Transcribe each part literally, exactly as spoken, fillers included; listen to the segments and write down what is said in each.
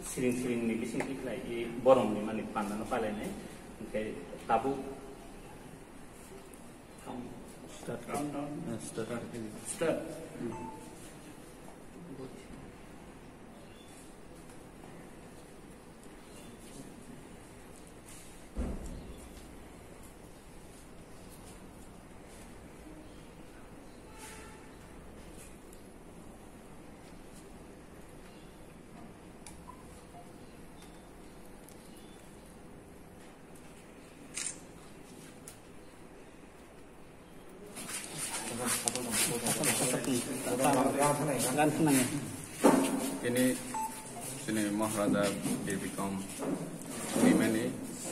Siring siring ni bising khlai i borok ni mani panda no palai nai. Hwnkhe tabuk. Start. Countdown. Start. Start. Tini chini Maharaja Bir Bikram Mimani,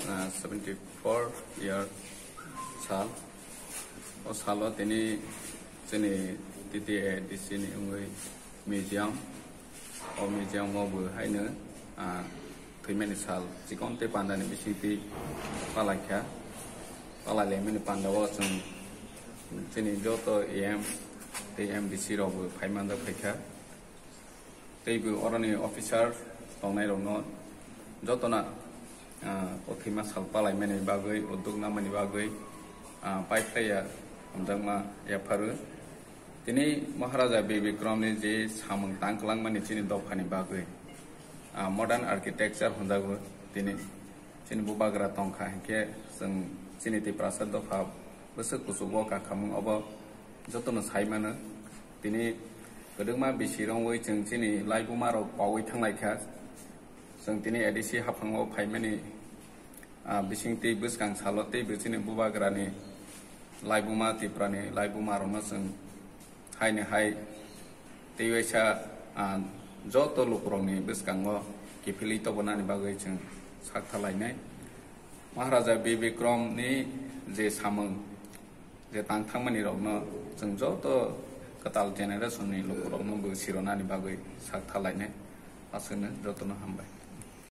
ah, seventy four year sal. O salo tini chini T T A D C ni wngwi museum. O museum o bo haino, ah, thwimani sal chikon tei pandani bisingtwi palaikha. Palailaimani pandao chwng chini joto A M tei M D C rokbo phaimanjak phaikha. Teibo oroni officer tongnairokno jotono, ah, o thwima sal palaimani bagwi, udduk namani bagwi, ah, paiphlaiya hamjakma yapharwi. Tini Maharaja Bir Bikramni je samung tang kwlangmani chini dophani bagwi, ah, modern architecture hwnjago tini. Chini bubagra tongkha hinkhe chwng chini Tiprasa dopha bwswk kuchugo kakhamung obo jotono sai mano. Tini kwdwkma bisi rongwi chwng chini laibuma rok paui thanglaikha. Chwng tini A D C haphango phaimani, ah, bising tei bwskang salo teibo chini bubagrani laibuma Tiprani laibuma rokno chwng haini hai tei waisa, ah, joto lukurokni bwskango kiphilwi tobonani bagwi chwng sak thalainai. Maharaja Bir Bikramni je samung, je tang thangmani rokno chwng joto kwtal generation ni lukurokno bo sironani bagwi sak thalainai. Aswkno jotono hambai.